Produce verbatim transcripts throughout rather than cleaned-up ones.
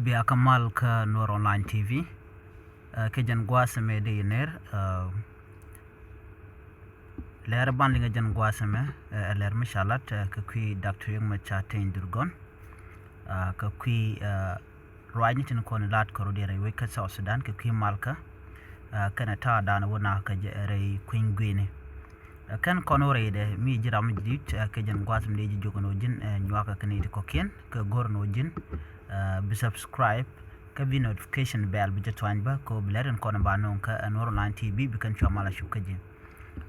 Bia kä mal kä Nuer Online T V. Ɛ, kɛ jɛn gua̱a̱th ɛmɛ dee yɛ ner, ɛ, lɛr ban liŋ ɛ jɛn gua̱a̱th ɛmɛ, ɛ, ɛ lɛr mi ca lat, ɛ, kɛ kui̱ Doctor Riek Machar Teny Dhurgon. Ɛ, kɛ kui̱, ɛ, ruacni tin kɔn lat kɛ rɔ diɛ rɛy wec kä South Sudan kɛ kui̱ mal kä, ɛ, kɛnɛ ta̱a̱ dan wä nak kɛ jɛ rɛy kui̱ny gui̱ni. Ɛ, kɛn kɔn wä rɛydɛ mi ji̱ ram mi ji̱ di̱t, ɛ, kɛ jɛn gua̱a̱th mi dee ji̱ jiök ɛn ɣöö ji̱n, ɛ, nyuakä kɛ nɛy ti kɔ̱kiɛn kɛ go̱r ɛn ɣöö ji̱n, ɛ, bi subscribe kä bi notification bell bi jɛ tuany bä kɛ ɣöö bi lɛr in kɔn ba nööŋ kä, ɛ, Nuer Online T V bi kɛn cua mal a cuk kä ji̱.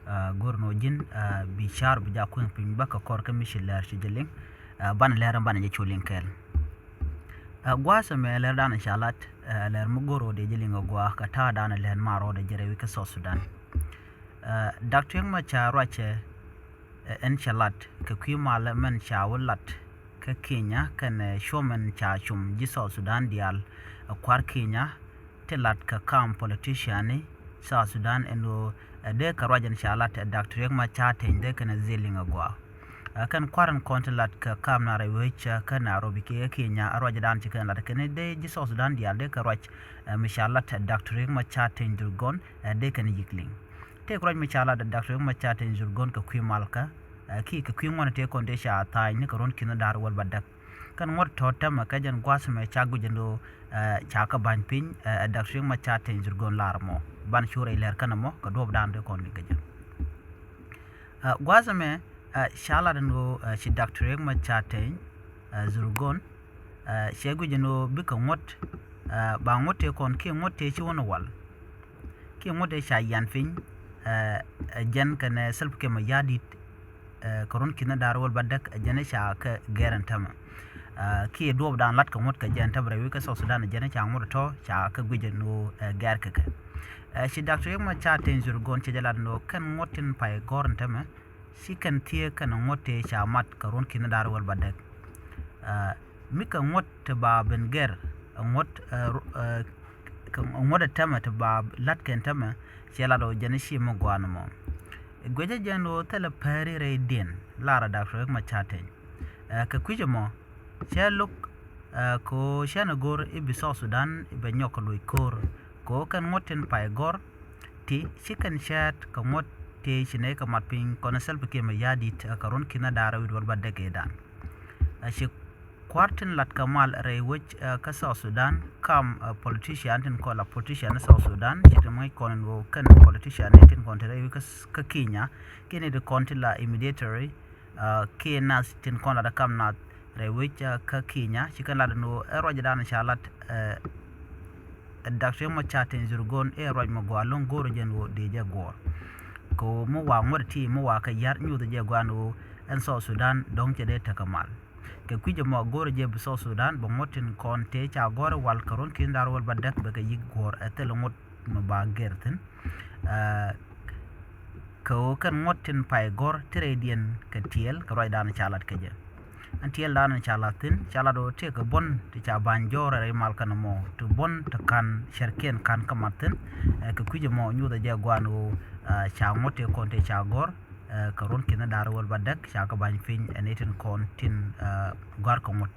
Ɛ, go̱r ɛn ɣöö ji̱n, ɛ, bi car bi ja kueŋ piny bä kɛ kɔr kä mi ci lɛr ci jɛ liŋ, ɛ, banɛ lɛr in banɛ jɛ cu liŋ kɛɛl. Ɛ, gua̱a̱th ɛmɛ lɛr dan ca lat, ɛ, lɛr mi go̱r ɣöö dee jɛ liŋ ɛ gua̱a̱ kɛ ta̱a̱ dan lɛr ma rɔɔdɛ jɛ rɛy wec kä South Sudan. Ɛ, Doctor Riek Machar ruacɛ, ɛ, ɛn cɛ lat kɛ kui̱ malä mɛn ca wä lat kä Kenya kɛnɛ cuɔ̱mɛn ca cum ji̱ South Sudan diaal, ɛ, kua̱r Kenya ti lat kɛ kam politician ni South Sudan ɛn ɣöö, ɛ, dee kɛ ruac ɛn ca lat, ɛ, Doctor Riek Machar Teny dee kɛnɛ dhil liŋ ɛ gua̱a̱. Ɛ, kɛn kua̱r ɛn kɔn ti lat kɛ kam na rɛy wec, ɛ, kä Nairobi kɛ Kenya, ɛ, ruac dan ci kɛn lat kɛn dee ji̱ South Sudan diaal dee kɛ ruac, ɛ, mi ca lat, ɛ, Doctor Riek Machar Teny Dhurgon, ɛ, dee kɛn yi̱k liŋ. Tëë kɛ ruac mi ca lat Doctor Riek Machar Teny Dhurgon kɛ kui̱ mal kä, ɛ, ki kɛ kui̱ ŋuɔ̱t tëë kɔn tëë ca tha̱a̱ny ni kɛ ruɔ̱n ki̱n da̱r wäl bädäk. Kɛn ŋuɔ̱t tɔ̱ tämɛ kɛ jɛn gua̱a̱th mɛ ca guic ɛn ɣöö, ɛ, ca kɛ ba̱ny piny, ɛ, Doctor Riek Machar Teny Dhurgon lar mɔ. Ban cu rɛy lɛr kɛn ɛmɔ kɛ duɔ̱ɔ̱p dan tëë kɔn liŋ kɛ jɛ. Ɛ, gua̱a̱th mɛ, ɛ, ca lat ɛn ɣöö, ɛ, ci Doctor Riek Machar Teny, ɛ, Dhurgon, ɛ, cɛ guic ɛn ɣöö bikɛ ŋuɔ̱t, ɛ, ba ŋuɔ̱t tëë kɔn kiɛ ŋuɔ̱t tëë ci wä ni wal. Kiɛ ŋuɔ̱t tëë ca yian piny, ɛ, ɛ jɛn kɛnɛ Salva Kiir Mayardit, ɛ, kɛ ruɔ̱n ki̱n da̱r wäl bädäk, ɛ jɛn ca kɛ gɛr ɛn tämɛ. Ɛ, kiɛ duɔ̱ɔ̱p dan lat kɛ ŋuɔ̱t kɛ jɛn tämɛ rɛy wec kä South Sudan, ɛ jɛn ca ŋuɔ̱t tɔ̱ ca kɛ guic ɛn ɣöö, ɛ, gɛr kɛ kɛ. Ɛ, ci Doctor Riek Machar Teny Dhurgon cɛ jɛ lat ɛn ɣöö kɛn ŋuɔ̱t tin pay gɔ̱r ɛn tämɛ ci kɛn thieek kɛnɛ ŋuɔ̱t tëë ca mat kɛ ruɔ̱n ki̱n da̱r wäl bädäk. Ɛ, mi kɛ ŋuɔ̱t ti ba ben gɛr, ɛ ŋuɔ̱t, ɛ, ru-, ɛ, kɛ ŋuɔ̱t ɛ tämɛ ti ba la̱t kɛn tämɛ, ciɛ lat ɣöö jɛn ci mi gua̱a̱n ɛmɔ. Guecä jɛn ɣöö thilɛ pɛri rɛydiɛn lar a Doctor Riek Machar Teny. Ɛ, kɛ kui̱c ɛmɔ, cɛ lo̱k, ɛ, kɛ ɣöö cɛn ɛ go̱r i̱ bi South Sudan i̱ bɛ nyɔk kɛ loc ko̱r, kɛ ɣöö kɛn ŋuɔ̱t tin pay gɔ̱r, ti ci kɛn cɛɛt kɛ ŋuɔ̱t ti ci nɛy kɛ mat piny kɔn Salva Kiir Mayardit, ɛ, kɛ ruɔ̱n ki̱n da̱r wäl bädäk ëëdan. Ɛ, ci kua̱r tin lat kɛ mal rɛy wec, ɛ, kä South Sudan kam, ɛ, politician tin kɔn la politician South Sudan ci ti ŋäc kɔn ɛn ɣöö kɛn politician ni tin kɔn ti rɛy wec kä, kä Kenya kiɛ ni ti kɔn ti la immediately, ɛ, kiɛ nath tin kɔn lat kam nath rɛy wec, ɛ, kä Kenya ci kɛn lat ɛn ɣöö ɛ ruac dan ca lat, ɛ, Doctor Riek Machar Teny Dhurgon ɛ ruac mi gɔaa lo̱ŋ go̱o̱rä jɛn ɣöö dee jɛ guɔ̱ɔ̱r. Kɛ ɣöö mi wa ŋuɔ̱t ti mi wa kɛ ya̱r nyuuth jɛ gɔaa ɛn ɣöö ɛn South Sudan dɔ̱ŋ cɛ dee tekɛ mal. Kɛ kui̱c ɛmɔ go̱o̱rä jɛ bi South Sudan bɛ ŋuɔ̱t tin kɔn tëë ca gɔ̱r wal kɛ ruɔ̱n ki̱n da̱r wäl bädäk bɛ kɛ yi̱k guɔ̱ɔ̱r ɛ thilɛ ŋuɔ̱t mi ba gɛr thi̱n. Ɛ, kɛ ɣöö kɛn ŋuɔ̱t tin pay gɔ̱r ti rɛydiɛn kɛ tiɛɛl kɛ ruacdan ca lat kɛ jɛ. Ɛn tiɛɛldan ca lat thi̱n, ca lat ɣöö tëëkɛ buɔ̱n ti ca ba̱ny jɔ̱ɔ̱r rɛy mal kɛn ɛmɔ, ti buɔ̱n ti ka̱n cärkiɛn ka̱n kä mat thi̱n. Ɛ, kɛ kui̱c ɛmɔ nyuuthɛ jɛ gua̱a̱n ɣöö, ɛ, ca ŋuɔ̱t tëë kɔn tëë ca gɔ̱r, ɛ, kɛ ruɔ̱n ki̱n da̱r wäl bädäk ca kɛ ba̱ny piny ɛ ni tin kɔn tin, ɛ, gɔ̱a̱r kɛ ŋuɔ̱t.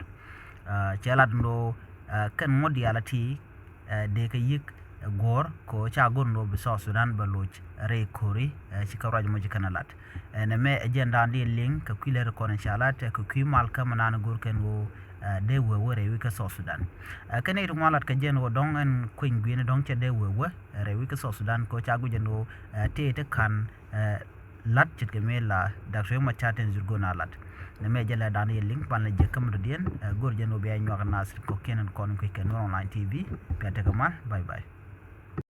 Ɛ, cɛ lat ɛn ɣöö, ɛ, kɛn ŋuɔ̱t diaal a ti, ɛ, dee kɛ yi̱k, ɛ, guɔ̱ɔ̱r kɛ ɣöö ca go̱r ɛn ɣöö bi South Sudan bɛ loc rɛy ko̱ri, ɛ, ci kɛ ruac mɔ ci kɛn ɛ lat. Ɛ, nɛmɛ ɛ jɛn da̱a̱n di liŋ kɛ kui̱ lɛr kɔn ca lat, ɛ, kɛ kui̱ mal kä mi naan go̱r kɛn ɣöö, ɛ, dee wee wee rɛy wec kä South Sudan. Ɛ, kɛn i̱ ti ŋuan lat kɛ jɛn ɣöö dɔ̱ŋ ɛn kueny gui̱n dɔ̱ŋ cɛ dee wee wee rɛy wec kä South Sudan kɛ ɣöö ca guic ɛn ɣöö, ɛ, tëë ti ka̱n, ɛ, lat ce̱tkɛ mëë la Doctor Riek Machar Teny Dhurgon a lat. Nɛmɛ jɛ lɛ da̱a̱n yɛ liŋ pan lɛ jɛ käm dɔ̱diɛn, ɛ, go̱r jɛn wä bia nyuak nath kɔ̱kiɛn ɛn kɔn kui̱ kɛ Nuer Online T V. Bia tekɛ mal, bye bye.